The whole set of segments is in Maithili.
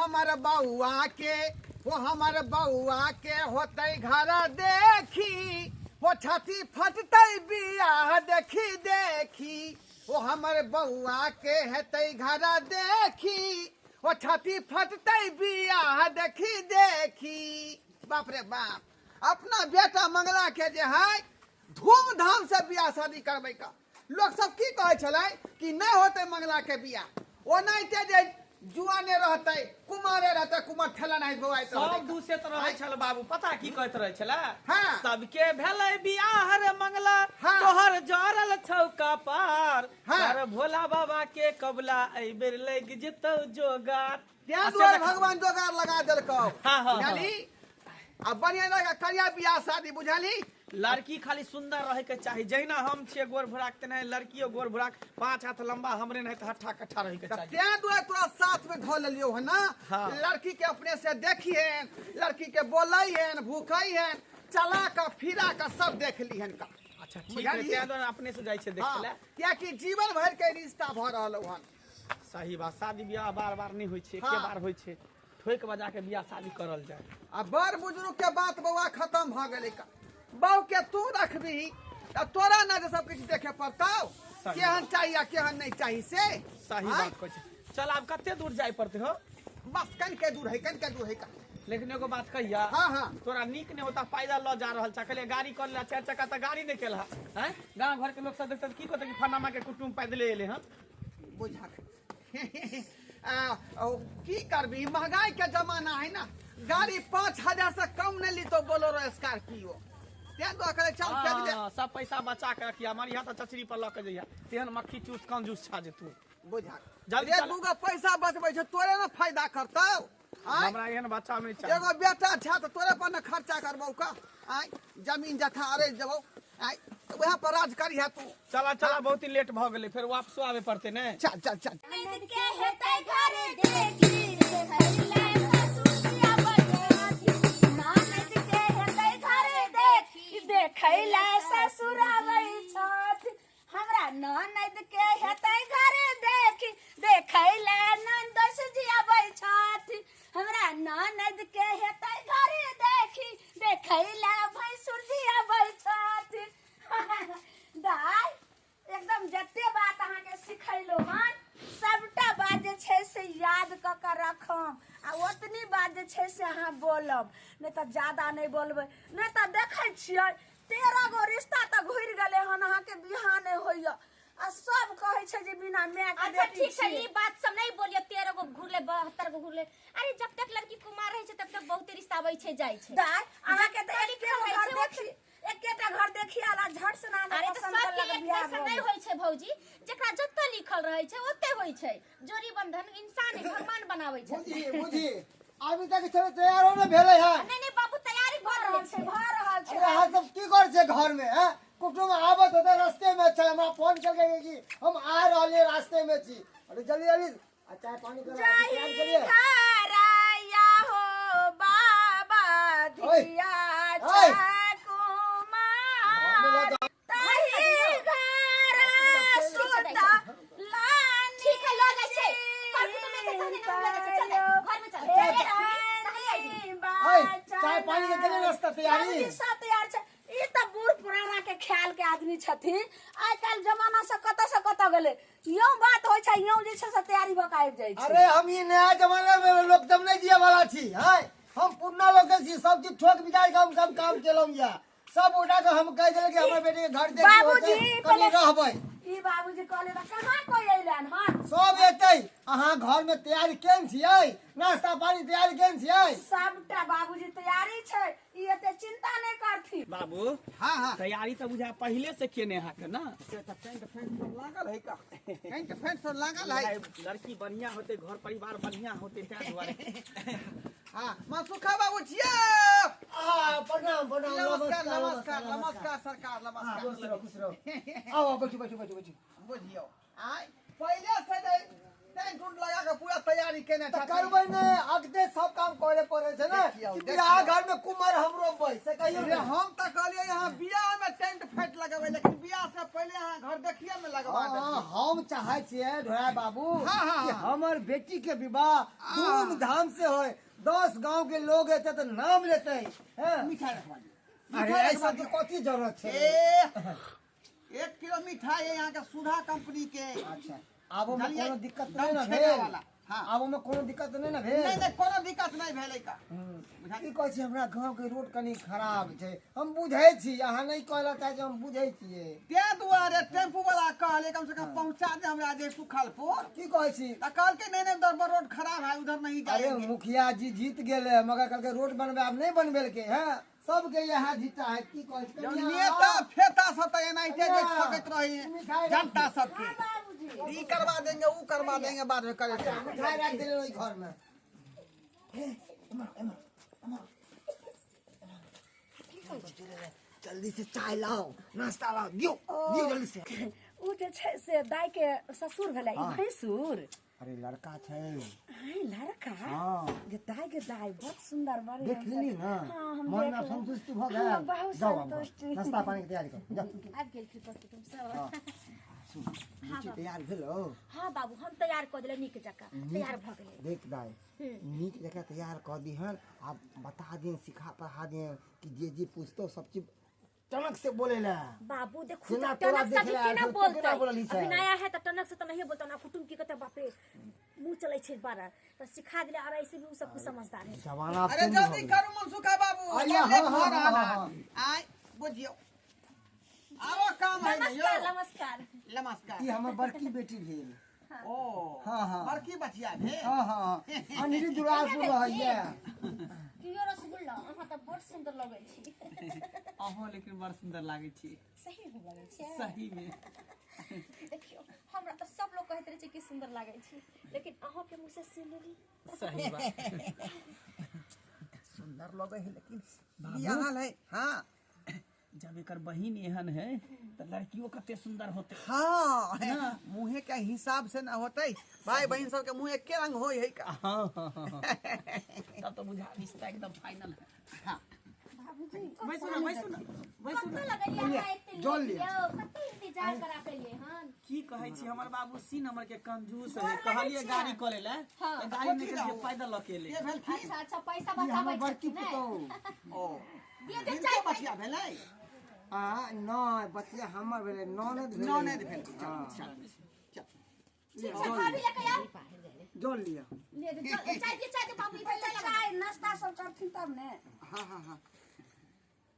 हमर बउआ के, हो हमर बउआ के होतै घर देखी, हो छाती फटतै बियाह देखी देखी। हो हमर बउआ के हेतै घर देखी, हो छाती फटतै बियाह देखी देखी। बाप रे बाप, अपना बेटा मंगला के जे है धूमधाम से बियाह शादी करबै का। लोक सब की कहै छलै कि नहि होतै मंगला के बियाह, ओनाहिते जे जुआने रहतै कुमारे रहतै, कुमार ठेला नहि बौआइत रहतै। सब दूसैत रहै छल बाबू, पता की कहैत रहै छलै? हाँ। सबके भेलै बियाह रे मंगला, हाँ। तोहर जरल छौ कपार, हाँ। तर भोला बाबा के कबला एहि बेर लागि जेतौ जोगार। तें आ से दुआरे देख- भगवान जोगार लगा देलकौ। हाँ, हाँ, हाँ। बुझलही? आ बढ़िया लगा करिया बियाह शादी, बुझलही? लड़की खाली सुंदर रहे के चाही, जहिना हम छियै गोर भुराक तेना लड़कियो गोर भुराक, 5 हाथ लंबा हमरे नहीं तऽ हट्ठा कट्ठा रहे के तऽ चाही। तें दुआरे तोरा साथ में धऽ लेलियौ हन ना। हाँ। लड़की के अपने से देखिहेन, लड़की के बोलैहेन भूखैहेन, चला कऽ फिरा कऽ सब देख लिहेन का। अच्छा ठीक है, बुझलियै? तें दुआरे अपने से जाइ छै देखै हाँ, लए। कियाकि जीवन भरि के रिश्ता भऽ रहल हन। सही बात, शादी बियाह बार बार नहीं होइ छै, एके हाँ। बार होइ छै, ठोक बजा के बियाह शादी करल जाय। आ बड़ बुजुर्ग के बात बौआ खत्म भऽ गेलै का। बौ के तू रखबही तऽ तोरा ने जे सब किछु देखे पड़तौ, सही केहन चाही आ केहन नहीं चाही से। सही आँय? बात कहै छै। चल आब कते दूर जाय पड़तै हो? बस कनिके दूर है, कनिके दूर है का। लेकिन एगो बात कहिया, हाँ, हाँ। तोरा नीक नहीं होता पैदल लऽ जा रहल छा, कहलियै गाड़ी कर ले, 4 चक्का तऽ गाड़ी नहीं केलहा। हैं, गाँव घर के लोग सब देखतै तऽ की कहतै कि फलाना के कुटुम्ब पैदले एलै हन। बुझा की करबी, महंगाई के जमाना है ना, गाड़ी 5000 से कम नहीं ली तो बोलेरो स्कॉर्पियो। तें दुआरे कहलियै चल फेंक दे। हाँ, सब पैसा बचा के रखिया, हमार यहाँ तऽ चचरी पर लऽ के जइहा, तेहन मक्खी चूस कंजूस छा जे तू। बुझा जल्दी रे, चल। दूगो पैसा बचबै छै तोरे ने फायदा करतौ। आँय? हमरा एहन बच्चा नहीं चाही। एगो बेटा छै तऽ तोरे पर ने खर्चा करबौ का। आँय, जमीन जथा अरे देबौ, आँय, तऽ वएह पर राज करिहे तू। चला चला, बहुत ही लेट भऽ गेलै, फेर वापसो आबे पड़तै ने। चल चल चल। ननद के हेतै घर देखी, देखैले ससुर जियाबै हाथी। ननद के हेतै घर देखी, देखैले ससुर आबै छथि। हमरा ननद के हेतै घर देखी, देखैले ननदोस जियाबै छथि। हमरा ननद के हेतै घर देखी, देखैले भैंसुर जियाबै छथि। दाइ, एकदम जते बात अहाँके सिखैलहुँ हन सबटा बात जे छै से याद कऽ कऽ रखम, आ ओतनी बात जे छै से अहाँ बोलब, नहि तऽ ज्यादा नहि बोलबै, नहि तऽ देखै छियै 13 गो रिश्ता तऽ घुरि गेलै हन, अहाँके बियाह नहि होइए आ सब कहै छै जे बिना माय के अच्छा बेटी ठीक छै, छियै। ई बात सब नहीं बोलियो, 13 गो घुरले 72 गो घुरले। अरे जब तक लड़की कुमार रहे छै तब तक बहुते रिश्ता आबै छै जाइ छै। दाइ, अहाँके तऽ जब एके लिखल गो रहै घर छै, देखी, एकेटा घर देखी आला झट से अहाँके अरे तऽ पसंद सबके करलक एक बियाह जैसन भऽ नहीं गेल। होइ छै भौजी, जेकरा जतऽ लिखल रहै छै ओते होइ छै। जोड़ी बंधन इंसान भगवान बनाबै छै। बुझी बुझी, अभी तक चले तैयारो नहीं भेलै हन। नहीं नहीं बाबू, तैयारी भऽ रहल छै, भऽ रहल छै। अरे अहाँ सब की करै छियै घर में? हैं, कुटुम्ब आबत होतै रास्ते में छै, हमरा फोन केलकै कि हम आ रहलियै रास्ते में छी। अरे जल्दी जल्दी आ चाय पानी करा, जाही तैयार करिए। घरैया हो बाबा ओए, धिया ओए। कुमार, ताही घर सुता लानी। ठीक है, लऽ जाइ छै। कर कुटुम्ब एतै तहने ने हम लऽ जाइ छै। चल, घर में चल। ओए, चाय पानी के केने नाश्ता तैयारी? बाबूजी सब तैयार छै। ई तऽ बूढ़ पुराना के ख्याल के आदमी छथिन, आइ काल्हि जमाना से कतऽ से कतऽ गेलै। यौ बात होइ छै, यौ जे छै से तैयारी भऽ कऽ आबि जाइ छै। अरे हम ई नया जमाना में लोक सब नहीं जिए वाला छी, हैं, हम पुरना लोक के छी, सब चीज ठोक बिगाड़ के हम सब काम केलहुँ या सब उठा के हम कह देले कि हमर बेटी के घर देखी बाबूजी, होतै, कनी पहिले रहबै। ई बाबूजी कहले तऽ कहाँ कोई अइलन हन? सब एतै। अहाँ घर में तैयारी केन छियै? नाश्ता पानी तैयारी केन छियै? सबटा बाबूजी तैयारी छै, ई एते चिंता नहीं करथिन। बाबू, हाँ, हाँ। तैयारी तऽ बुझा पहिले से केने अहाँके ना? से तऽ टेंट फेंट सब लागल है का, टेंट फेंट सब लागल है। लड़की बढ़िया होते, घर परिवार बढ़िया होते, तें दुआरे। हाँ, मां सुखा बाबू छियै। आ, प्रणाम, प्रणाम, नमस्कार, नमस्कार, नमस्कार सरकार, हाँ, नमस्कार। खुश रहो, खुश रहो। आओ, आओ, बैठू, बैठू, बैठू, बैठू। बुझियौ, आइ पहिले से जे टेंट उंट लगा के पूरा तैयारी केने तऽ छथिन। करबै ने, अगते सब काम करे पड़े छै ने। देखियौ, कि देखियौ। बियाह घर में कुमार हम रोपबै से कहियौ रे, ने। हम तऽ कहलियै यहाँ बियाह में टेंट फेंट लगेबै, लेकिन बियाह से पहिले अहाँ घर देखिए में लगवा हाँ, देलियै। हम चाहे छियै ढोरा बाबू कि हमर बेटी के विवाह धूमधाम से होय, 10 गांव के लोग एते तो नाम लेते हैं। मिठाई रखवा दियौ। अरे ऐसा के कथी जरूरत छै? 1 किलो मिठाई है यहाँ के सुधा कंपनी के। अच्छा आबो में कोनो दिक्कत नहीं ना भेल? हाँ। आबो में कोनो दिक्कत नहीं ना भेल? नहीं नहीं कोनो दिक्कत नहीं भेलै का। की कहै छी हमरा गांव के रोड कनी खराब छै, हम बुझै छी, अहाँ नहीं कहला चाहे हम बुझै छियै। ते दुआरे टेम्पू वाला कहले कम से कम पहुंचा दे हमरा जे सुखलपुर। की कहै छी? त कहलकै नहीं नहीं उधर रोड खराब है उधर नहीं जाएंगे। अरे मुखिया जी जीत गेले मगर कहलकै रोड बनबे आब नहीं बनबेलकै हैं, सबके यहाँ जीता है। की कहै छी? नेता फेता सब त एनाहिते जे ठकैत रही जनता सबके, ई करवा देंगे ऊ करवा देंगे बाद में करे। मिठाई राख देले ओइ घर में। जल्दी से चाय लाओ, नाश्ता लाओ, दियो दियो जल्दी से। उ जे छै से दाई के ससुर भेलै, ई भैंसुर। अरे लड़का छै। हाय लड़का? हाँ। गे दाई के दाई बहुत सुंदर बड़ी। देख लेली ना? हाँ, हम मन देख में लेली। संतुष्टि भ गेल। हाँ, बहुत जाओ अब, संतुष्टि। नाश्ता पानी के तैयारी करू, जाओ। आबि गेलखिन पर कुटुम सब। बुच्ची तैयार भेलो? हाँ बाबू हम तैयार कऽ देले नीक जकाँ, तैयार भऽ गेलै। देख दाई नीक जकाँ तैयार कऽ दिहन, आ बता दिहन, सिखा पढ़ा दिहन कि जे जे पूछतो सब चीज टनक से बोले ला। बाबू देखू जेना तोरा टनक से देखले अभी आयल केना छौ, तू केना बोलतै? बोललही छै? अभी नया है तऽ टनक से तऽ नहिए बोलतै ना, कुटुम की कहतै बाप रे मुँह चलै छै बारा, तऽ सिखा देले। और ऐसे भी उ सब कुछ समझदार है। जमाना अरे चेंज हो जल्दी गेलै। करू मनसुखा बाबू, आइया, लेट हाँ, भऽ हाँ, रहल हाँ, है। हाँ। आइ बुझियौ आरो काम है ने यौ। नमस्कार नमस्कार नमस्कार। ई हमर बड़की बेटी भेल। ओ हाँ, हाँ। बड़की बचिया भेल। हाँ हाँ अनिल दुरालपुर रहैया। कियो रसगुल्ला अहाँ तऽ बड़ सुंदर लगै छी। अहाँ लेकिन बड़ सुंदर लागै छी। सही में लगै छी? सही में। देखियौ हमरा तऽ सब लोग कहैत रहै छै कि सुंदर लागै छी, लेकिन अहाँ के मुँह से सुन लेली। सही बात। सुंदर लगै है लेकिन बियाहल है। हाँ जब एकर बहिन एहन है तो लड़कियों कते सुंदर होते। हाँ मुँहे के हिसाब से ना होते, भाई बहन सबके मुँह एके रंग होय है का। हाँ हाँ हाँ तब तो बुझा रिश्ता एकदम फाइनल है। हाँ बैसू ना बैसू ना बैसू ना। कतऽ लगलियै अहाँ एते जल लेट लिअ। यौ? कते इंतजार करा के लिए हन? की कहै छी हमर बाबू सी नंबर के कंजूस है, गोर लगै कहलिए छियै। गाड़ी कऽ ले, हाँ। तऽ गाड़ी कथी निकल के रहू? पैदल लऽ के एलै। के भेलखिन? अच्छा अच्छा पैसा ई हमर बचाबै बड़की छथिन ने? पुतोहु। ओ दियौ जे हिनके चाय बचिया भेलै? आ नहि बचिया हमर भेलै, ननद भेलै। ननद भेलखिन। चल चल चल ठीक छै भाभी लऽ के आउ। जल लिअ। ले दे, चल, चाय दियौ, चाय दियौ बाबू, इधर चाय लगा। चाय नाश्ता सब करथिन तब ने। हाँ हाँ हाँ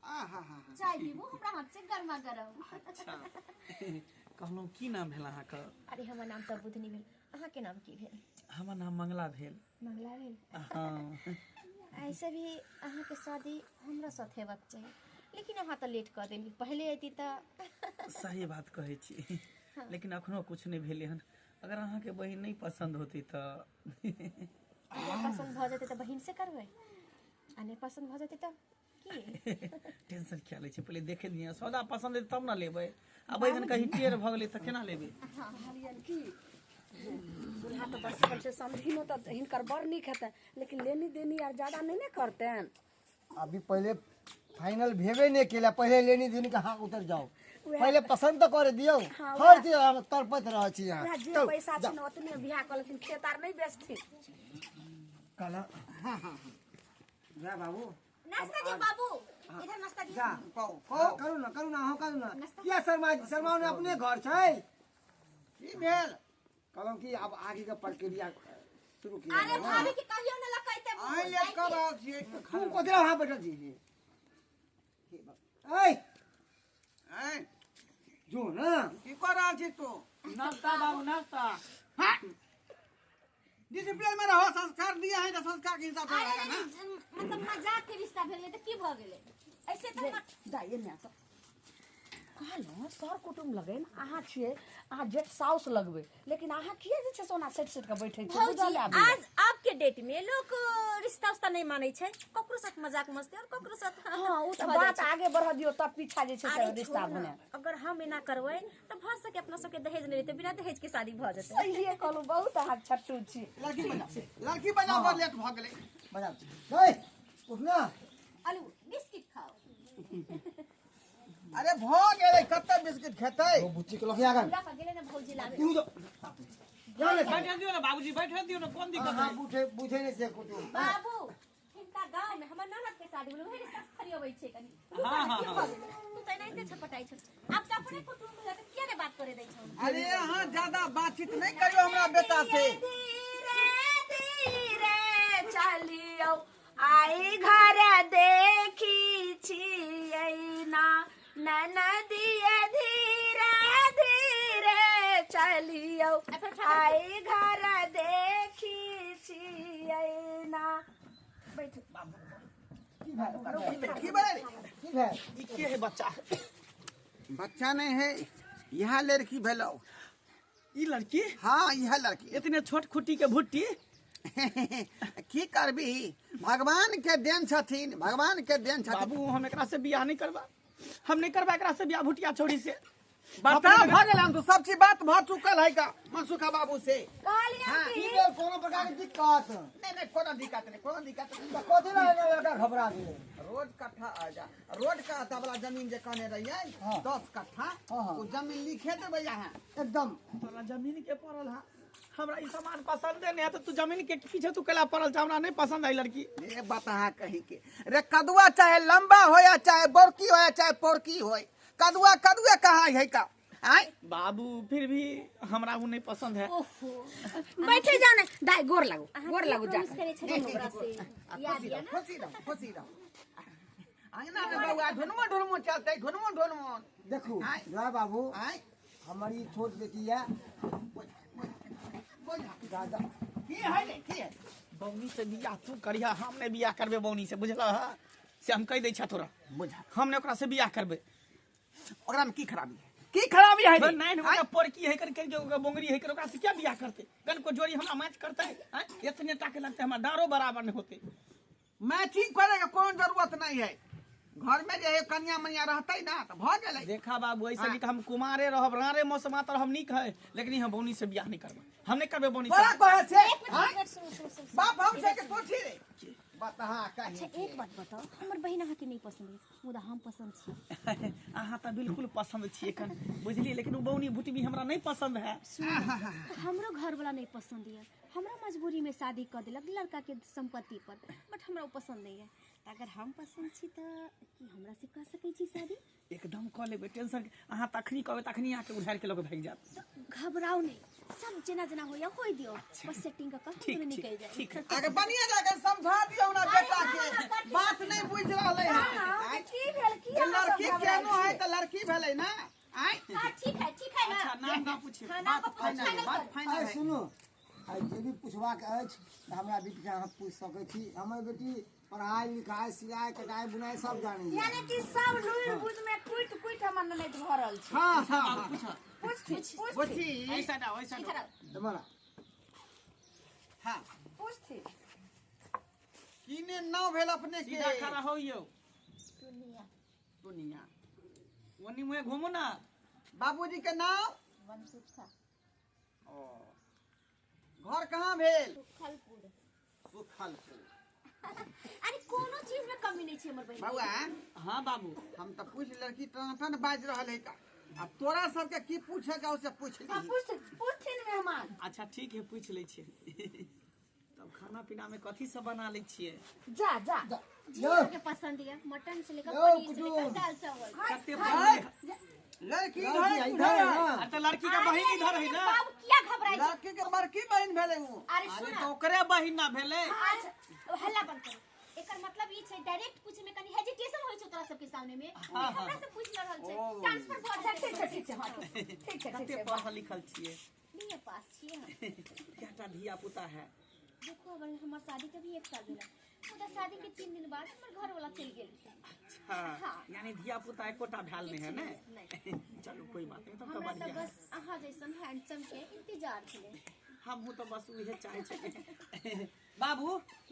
आ हाँ हाँ चाय पीबू हमरा हाथ से गरमा गरम। अच्छा कहलहुँ की नाम भेल अहाँके? अरे हमर नाम तऽ बुधनी भेल, अहाँके नाम की भेल? हमर नाम मंगला भेल। मंगला भेल? हाँ। ऐसे भी अहाँके शादी हमरा साथ हेबाक चाही, लेकिन अहाँ तऽ लेट कऽ देली, पहिले अयती तऽ। सही बात कहै छी, लेकिन अखनो कुछ नहि भेलै हन। अगर अहाँके बहिन नहीं पसंद होती तऽ अगर पसंद भऽ जेतै तऽ बहिन से करबै, आ नहि पसंद भऽ जेतै तऽ की? टेंशन किया लै छी, पहिले देखे दिअ, सौदा पसंद हेतै तब ने लेबै। आ बैगन कहीं टेढ़ भऽ गेलै तऽ केना लेबै? कहलियनि की दुल्हा तऽ बड़ सुन्दर छै, समधिनो तऽ हिनकर बड़ नीक हेतनि, लेकिन लेनी देनी आर ज्यादा नहि ने करतनि। अभी पहले फाइनल भेबे नहीं केला, पहले लेनी देनी के हाँ उतर जाओ, पहले पसंद तो करे दियौ। हर चीज हम तड़पैत रहै छी यहाँ। वएह जे चल, पैसा जा। छै ने ओतने बियाह कऽ लेथिन, खेत आर नहि बेचथिन। कहला जा बाबू नाश्ता दियौ बाबू, इधर नाश्ता दियौ। जा कहू हाँ, कहू करू ना करू ना, अहाँ करू ना। किया शर्मा शर्माओ ने, अपने घर छै। की भेल? कहलहुँ कि अब आगे के प्रक्रिया शुरू किया अरे भाभी के कहियो न लकैते। आइ लेट कऽ रहल छियै? तू कथी ला वहाँ बैठल छी? ऐ आँय जो ना की कऽ रहल छी तू? नाश्ता बाबू नाश्ता। हाँ डिसिप्लिन में रहो, संस्कार दिया है तो संस्कार के हिसाब से अरे रहेगा ना। मतलब मजाक के रिश्ता भेलै तऽ की भऽ गेलै? ऐसे तऽ दाइ एने आउ। कहलहुँ सर कुटुम्ब लगै ने अहाँ छियै, अहाँ जेठ साउस लगबै, लेकिन अहाँ किया जे छै से ओना सटि सटि कऽ बैठै छियै? भौजी बुझल आबैए। आज अब के डेट में लोग रिश्ता उस्ता नहीं मानै छै, ककरो साथ मजाक मस्ती और ककरो साथ। हाँ ओ तऽ भऽ जाइ बात छै। आगे बढ़ऽ दियौ तब पीछा जे छै से अरे रिश्ता छोड़ू बने। ना, अगर हम एना करबै तऽ भऽ सके अपना सबके दहेज नहि लेतै, बिना दहेज के शादी भऽ जेतै। सहिए कहलहुँ, बहुत अहाँ छट्टू छी। लड़की बजा, लड़की बजा, बड़ लेट भऽ गेलै। बजा ए उठना। आलू बिस्किट खाओ। अरे भ गेलै कते बिस्किट खेतै ओ बुच्ची के लखिया गन पूरा गेलै ना भौजी लाबे तू जो जा ले बैठे दियो ना बाबूजी बैठे दियो ना कोन दिक्कत हां है बुझे बुझे नहीं से कुटुम बाबू हिनका गांव में हमर ननद के शादी भेल ओहे रिश्ता खरी अबै छै कनी हाँ, हाँ, हाँ। तू त एनाहिते छपटाइ छौ आब त अपने कुटुम्ब भेल त किया ने बात करे दै छौ अरे अहाँ ज्यादा बातचीत नहीं करियो हमरा बेटा से धीरे धीरे चलियो आई घर देखी छियै ना ननदिये धीरे धीरे चलियो आई घर देखी छियै ना बैठू की भेल की भेलै की भेल ई के है बच्चा बच्चा नहीं है यह लड़की भेलो ई लड़की हाँ यह लड़की इतने छोट खुट्टी के भुट्टी की करबी भगवान के देन छथिन भगवान के देन छथिन बाबू हम एकरा से बियाह नहीं करबा हम नहीं करबा एकरा से बियाह भुटिया छोड़ी से बता भ गेल हम तो सब चीज बात भ चुकल है का मनसुखा बाबू से कहलियै हाँ। की कि भेल कोनो प्रकार के दिक्कत नहीं नहीं कोनो दिक्कत नहीं कोनो दिक्कत नहीं त कथी ला एना लड़का घबरा गेलै रोड कट्ठा आ जा रोड का वाला जमीन जे कहने रहियै हाँ। 10 कट्ठा हाँ, हाँ। ओ जमीन लिखे देबै अहाँ एकदम तोरा जमीन के पड़ल हा हमरा ई सामान पसंद नहीं है तो तू जमीन के पीछे तू केला पड़ल छ हमरा नहीं पसंद आई लड़की ए बात अहाँ कही के रे कदुआ चाहे लंबा हो या चाहे बड़की हो या चाहे पोरकी हो कदुआ कदुए कहाँ है का आय बाबू फिर भी हमरा वो नहीं पसंद है ओहो बैठे जाओ ना दाई गोर लागू अहाँ गोर की लागू जा प्रॉमिस करे छलियै हमरा से याद खुशी या रहो ना खुशी रहो खुशी रहो अंगना में बउआ ढुनमो ढुनमो चलते ढुनमो ढुनमो देखू आय। जय बाबू आय हमर ई छोट बेटी है बोल दादा की है रे की है बौनी से बियाह तू करिहा हम नहीं बियाह करबे बौनी से बुझल हा से हम कह दै छा तोरा बुझा हम ने ओकरा से बियाह करबे ओकरा में की खराबी है की खराबी है रे? नहीं ओकरा पोरकी है कर कर के ओकरा बोंगरी है कर ओकरा से क्या बियाह करते कन को जोड़ी हमरा मैच करते हैं इतने टाके लगते हमरा डारो बराबर नहीं होते मैचिंग करे के कोनो जरूरत नहीं है घर में जे है कन्या मनिया रहते ना तो भ गेलै देखा बाबू ऐसे हाँ। नहीं कि हम कुमारे रहब रारे मौसम तर हम निक है लेकिन हम बौनी से बियाह नहीं करबे हम नहीं करबे बौनी बड़ा से कहे से एक मिनट आय? एक मिनट सुनू सुनू सुनू बाप हमसे के तू छी रे बात अहाँ कही अच्छा एक बात बताओ हमर बहिन अहाँके नहीं पसंद अछि मुदा हम पसंद छी अहाँ तऽ बिल्कुल पसंद छियै कन बुझलियै लेकिन ओ बौनी भुटबी हमरा नहीं पसंद है तऽ हमरो घरवाला नहीं पसंद यऽ हमरा मजबूरी में शादी कऽ देलक लड़का के संपत्ति पर बट हमरा ओ पसंद नहीं यऽ तऽ अगर हम पसंद छी तऽ की हमरा से कऽ सकै छी शादी एकदम कऽ लेबै टेंशन अहाँ तखनी कहबै तखनी अहाँके उधारि के लऽ के भागि जायब तऽ घबराउ नहीं सब जेना जेना होइया होय दियौ बस सेटिंग कऽ कऽ ठीक हम ठीक निकलि जायब ठीक आगे बनिया जाके समझा दियौ ना बेटा के बात नहीं बुझ रहलै है हाँ, की भेल की जे अहाँ सब लड़की घबराइ केनो है छियै? तऽ लड़की भेलै ना आय हाँ ठीक है ना अच्छा नाम ना पूछिए हाँ नाम बात पूछ फाइनल है फाइनल बात करू फाइनल आइ है सुनू आइ जे भी पूछबाक अछि तऽ हमरा बेटीके अहाँ पूछि सकै छी हमर बेटी पढ़ाइ लिखाइ सिलाइ कटाइ बुनाइ सब जानैए यानी कि सब लुरि बुझ में कुटि कुटि हमर ननैद भरल छै हाँ हाँ हाँ पूछ पूछथि पूछथि बुझी ऐसा ना ऐसा इधर ना आओ एम्हर आ। हाँ पूछथि कीने नाव भेल अपने के सीधा खड़ा हो यौ दुनिया दुनिया ओनी मुँहे घूमू ना बाबूजी के नाम मनसुखा ओ घर कहाँ भेल सुखलपुर सुखलपुर अरे कोनो चीज में कमी नहीं छै हमर बहिन बउआ हाँ बाबू हम तऽ पूछ लड़की टन बाजि रहल है का अब तोरा सबके की पूछे के से पूछ हाँ ली पूछथि पूछथिन मेहमान अच्छा ठीक है पूछ लै छियै तब खाना पीना में कथी सब बना लै छियै जा जा जा। जी यौ अहाँके पसंद यऽ मटन से लेकर यौ, पनीर से लेकर कुटुम। दाल चावल कते लड़की लड़की इधर इधर इधर है ना। अरे तऽ लड़की के बहिन इधर है ना बाबू किया घबराइ छै लड़की के बड़की बहन भेलै उ अरे अरे सुन तऽ ओकरे बहिन ना भेलै अच्छा हल्ला बंद करू एकर मतलब ई छै डायरेक्ट पूछे में कनी हेजिटेशन होइ छै तोरा सबके सामने में हाँ, हाँ। हमरा से पूछ रहल छै ट्रांसफर भऽ अच्छा जेतै ठीक छै ठीक छै हाँ ठीक छै ठीक कते छै पढ़ल लिखल छियै बीए पास छियै हम कएटा धिया पुता है देखो अगर हमर शादी के भी एक साल भेल मुदा शादी के 3 दिन बाद हमर घर वाला चलि गेल अच्छा हाँ। यानी धिया पुता एकोटा भेल नहीं है ने नहीं। चलू कोई बात नहीं तब तो हमरा तऽ बढ़िया है बस अहाँ जैसन हैंडसम के इंतजार छलै हमहूँ तो बस उहे चाहे छियै बाबू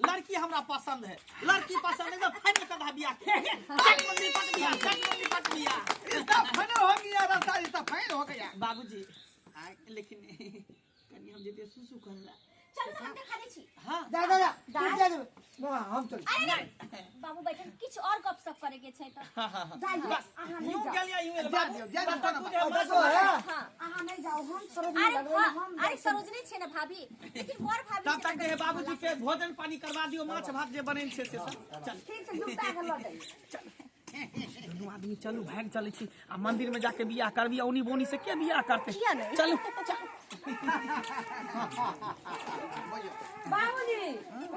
लड़की हमरा पसंद है लड़की पसंद है तो फाइनल कर दहा बियाह के चट मम्मी पट बियाह चट मम्मी पट बियाह इसका फाइनल हो गया रास्ता इसका फाइनल हो गया बाबूजी लेकिन कनी हम जते सुसु करला चलू हम देखा दै छी हाँ जा जा जा तू जा जा बाबा हम चल अरे नहीं बाबू बैठल किछु और गपशप करे के छै त जाइयो बस अहाँ नहीं यूं जाओ गेलियै यूं एल जा बाबू दियौ, जा दियौ, तब तक कोनो तू जे बात। माछ देखो, है। हां अहाँ नहीं जाओ हम सरोजनी अरे लगबै हम अरे सरोजनी छै ना भाभी लेकिन बड़ भाभी तब छै तक ना, जे है बाबूजी के भोजन पानी करवा दियो माछ भात जे बनेल छै से सब चल ठीक छै जुटा के लऽ जाइयो दुनू आदमी चलू भागि चलै छी आ मंदिर में जाके बियाह करबी औनी बोनी से के बियाह करते किया नहि? चलू चल बाबूजी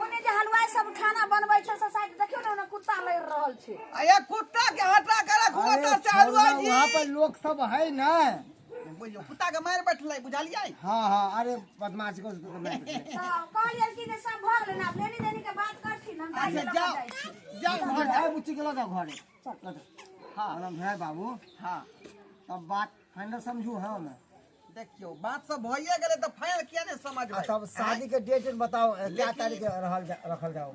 ओने जे हलवाई सब खाना बनबै छै से शायद देखियौ ने ओने कुत्ता लड़ि रहल छै अरे कुत्ता के हटा के रखू अरे ओतऽ से छोड़ना, हलवाई जी वहाँ पर लोग सब है ना बुझियौ कुत्ता के मारि बैठलै बुझलियै हाँ हाँ अरे बदमाश को तऽ कहलियै कि जे सब भऽ गेलै ने आब लेनी देनी के बात करथिन हम अच्छा गाड़ी लऽ कऽ जाओ जाइ छी जाओ घर जाओ बुच्ची के लऽ जाओ घरे लऽ जाओ हाँ हम है बाबू हाँ तब बात फाइनल समझू हम देखियौ बात सब भइए गेलै तऽ फाइनल किया नहि आ समझबै तब शादी के डेट बताओ क्या लेकिन- तारीख के रहल रखल जाओ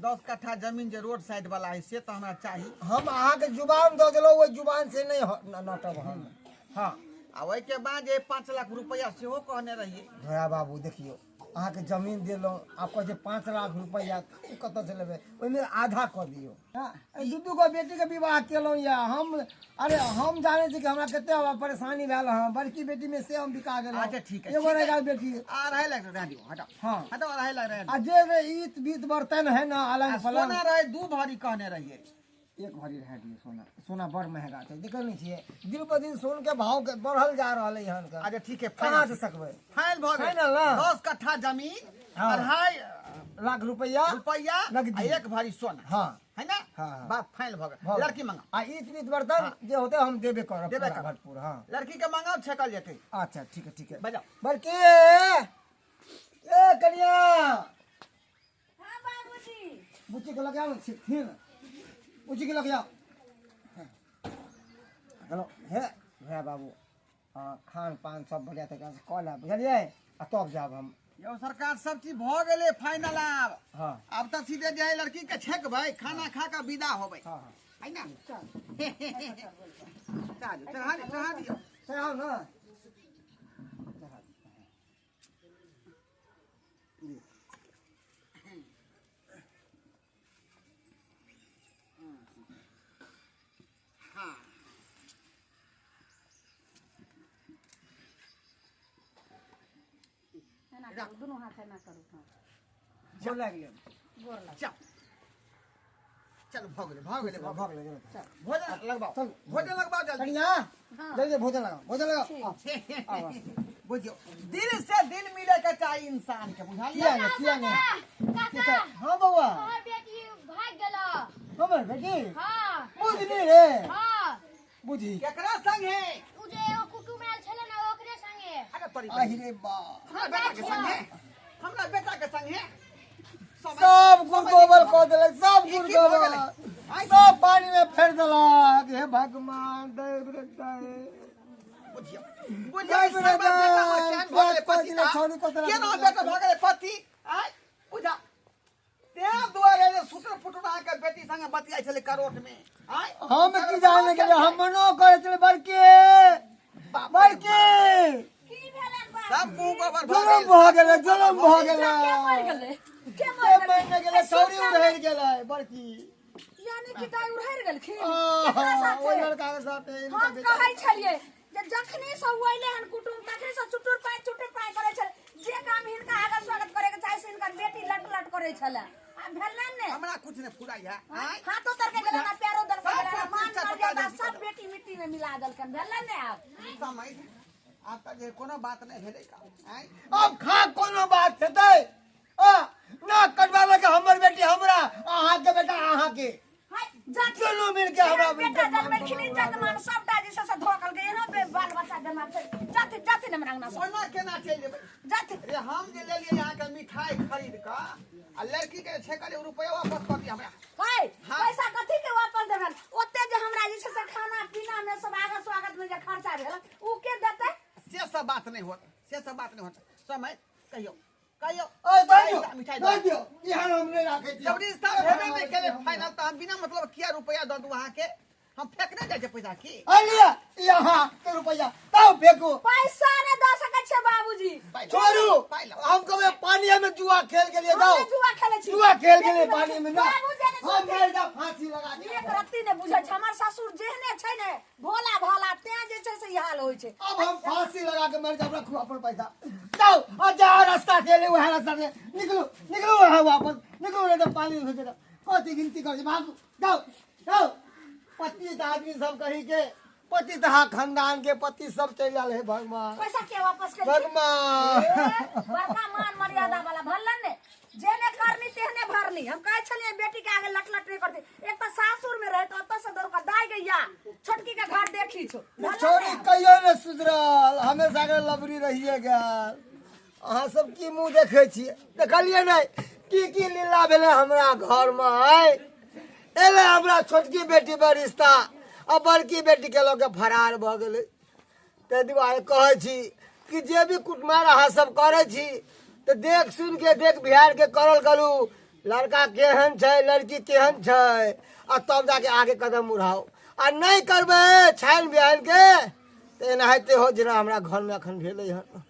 10 कट्ठा जमीन जे रोड साइड वाला है से तऽ हमरा चाही हम अहाँके जुबान दऽ देलहुँ ओहि जुबान से नहीं नटब हम हाँ आ ओहिके बाद जे 5 लाख रुपया सेहो कहने रहियै धोया बाबू देखियौ अहाँके जमीन देलहुँ आब कहै छै 5 लाख रुपैआ कतऽसँ लेबै ओहिमे आधा कऽ दियौ हँ दू दू गो बेटीके विवाह केलहुँ यऽ हम अरे हम जानै छी कि हमरा कते परेशानी भेल हँ बड़की बेटीमे से हम बिका गेलहुँ अच्छा ठीक है एगो ठीक रहि है। गेल बेटी 2.5 लाख रह दियौ हटाओ हाँ। हटाओ 2.5 लाख रह आ जे रे ईत बीत बर्तन है ना आ अलंग पलंग सोना रहे 2 भरी कहने रहियै 1 भरी रह दियौ सोना सोना बड़ महगा छै देखै नहि छियै दिन पर दिन सोन के भाव के बढ़ल जा रहल है यहाँ के अच्छा ठीक है कहाँ से सकबै फाइनल भऽ गेल फाइनल ना? 10 कट्ठा जमीन हाँ। 2.5 लाख रुपैआ रुपया नगदी। आ 1 भरी सोना हाँ है ना हाँ, हाँ। बात फाइनल भऽ गेल भऽ गेल। लड़की मंगाओ आ ईत बीत बर्तन जे होते हम देबे करब देबे पूरा करब। भरपूर हाँ लड़की के मंगाओ छेकल जेतै अच्छा ठीक है ठीक है बजाओ। बड़की ए कनिया हाँ बाबूजी बुच्ची के लगाओ छिकथिन बुच्ची के लगाओ हेलो हे भैया बाबू हाँ खान पान सब बढ़िया तरीका से कऽ लेब बुझलियै आ तब जायब हम यौ सरकार सब चीज भऽ गेलै फाइनल आब हाँ आब तऽ सीधे जे है लड़की के छेकबै खाना खा कऽ विदा होबै हाँ हाँ है ना चढ़ा दियौ चढ़ा दियौ चढ़ा दियौ चढ़ाउ ना हाँ एना करू दुनू हाथ एना करू हाँ गोर लागि गेल गोर लाग चल चल भऽ गेलै भऽ गेलै भऽ गेलै गेलै। भोजन लगबाओ चल। भोजन लगबाओ जल्दी कनिया जल्दी भोजन लगाओ भोजन लगाओ आओ। आओ। बुझियौ दिल से दिल मिले के चाही इंसान के बुझलियै किया ने किया ने काका हाँ बौआ हमर बेटी भाग गेल हमर बेटी हां बुझली रे हां बुझी केकरा संगे उ जे एगो कुटुम आयल छलै ना ओकरे संगे अरे तोरी आहि रे बा हमरा बेटा के संगे हमरा बेटा के संगे सब गुड़ गोबर कऽ देलक सब ई गुड़ की भऽ गोबर गेलै? आइ सब पानी में फेर देलक हे भगवान दैव रे दैव बुझियौ बुझियौ ई सब बेटा हमर केहन भऽ गेलै पति केना बेटा भऽ गेलै पति आइ बुझा तें दुआरे जे सुटर फुटर अहाँके बेटी संगे बतियाइ छलै करोट में आइ हम की जाने गेलियै हम मनो करै छलै बड़के बड़के की भेलै बाबू सब मुँह गोबर भऽ जुलम गेल भऽ गेलै जुलम भऽ गेलै के मरि गेलै के के मरि मरि गेलै छौरी उड़हरि गेलै बड़की यानी कि दाइ उड़हरि गेलखिन आहा, केकरा साथे? ओहि लड़का के साथे हिनका हम बेटा- कहै छलियै जे जखनी सब अइले हन कुटुम तखनी सब चुटुर पाइ करै छलै जे काम हिनका आगा स्वागत करे के चाही से हिनकर बेटी लट लट करै छलै आ भेलनि ने हमरा कुछ नहि फुराइ है आइ हाथो तर के गेलनि आ पैरो दर के सब गेलनि आ मान प्रतिष्ठा मर्यादा चुका सब बेटी मिट्टी में मिला देलकनि भेलनि ने आब समय आब तऽ जे कोनो बात नहि भेलै का आइ अब खा कोनो बात हेतै आ ना कटवा लगे हमर बेटी हमरा अहाँके बेटा अहाँके हाय जाति दुनू मिलके हमरा बेटा जन्मेलखिन इज्जत मान सबटा जे छै से धोकलकै एहनो बाल बच्चा जन्मल छै जाति जाति ने हमरा अंगना से ओना केना चलि जेबै जाति रे हम जे लेलियै अहाँके मिठाई खरीद कऽ आ लड़की के छै कहलियै रुपया वापस कऽ दिअ हमरा हाय हाँ। पैसा कथी के वापस देबन ओते जे हमरा जे छै से खाना पीना में सब आगत स्वागत में जे खर्चा भेल उ के देतै से सब बात नहि होत से सब बात नहि होत समय कहियौ कहियौ ओए दऽ दियौ पैसा मिठाई दऽ दऽ दियौ इहाँ हम नहि राखै छी जब रिश्ता भेबे नहि केलै फाइनल तऽ हम बिना मतलब किया रुपया दऽ दू अहाँके हम फेकने जाइ छै पैसा की आ लिअ ई अहाँके रुपैआ तब फेकू पैसा नहि दऽ सकै छियै बाबूजी छोड़ू पाइ लाउ। हम कहबै पानी में जुआ खेल के लिए हम जाओ नहि जुआ खेलै छी जुआ खेल के लिए पानी में ना बाबूजी ने हाँ हम मरि जायब फांसी लगा के। एक रत्ती नहि बुझै छै हमर ससुर जेहने छै ने भोला भाला, तें जे छै से ई हाल होइ छै। अब हम फांसी लगा के मर जाब। रखू अपन पैसा, जाओ आ जाओ, रास्ता से ले वह रास्ता से निकलो, निकलो वहाँ वापस निकलो, नहीं तो पानी हो जाएगा। कथी गिनती कर, भागू, जाओ जाओ। पति तऽ आदमी सब कही के पति तहा खानदान के पति सब चलि आयल। हे भगवान, पैसा के वापस कर भगवान। बड़का मान मर्यादा वाला भरलन ने, जेने करनी तेहने भरनी। हम कहै छलियै बेटी के आगे लट लट नहीं करती। एक तऽ सासुर में रहे तो ओतऽ से दौड़ कऽ दाइ गैया छोटकी के घर देखी छो। छोरी कहियो ने सुधरल, हमेशा के लबरी रहिए गेल। अहाँ सब की मुँह देखै छियै? देखलियै नहि की की लीला भेलै हमरा घरमे? आइ एलै हमरा छोटकी बेटी पर रिश्ता आ बड़की बेटीके लऽ के फरार भऽ गेलै। ताहि दुआरे कहै छी कि जे भी कुटुमार अहाँ सब करै छी तऽ देख सुनि के, देख बिहार के करल करू, लड़का केहन छै, लड़की केहन छै, आ तब जाके आगे कदम बढ़ाउ। आ नहि करबै छानि बिहानि के तऽ एनाहिते हो जेना हमरा घरमे एखन भेलै हन।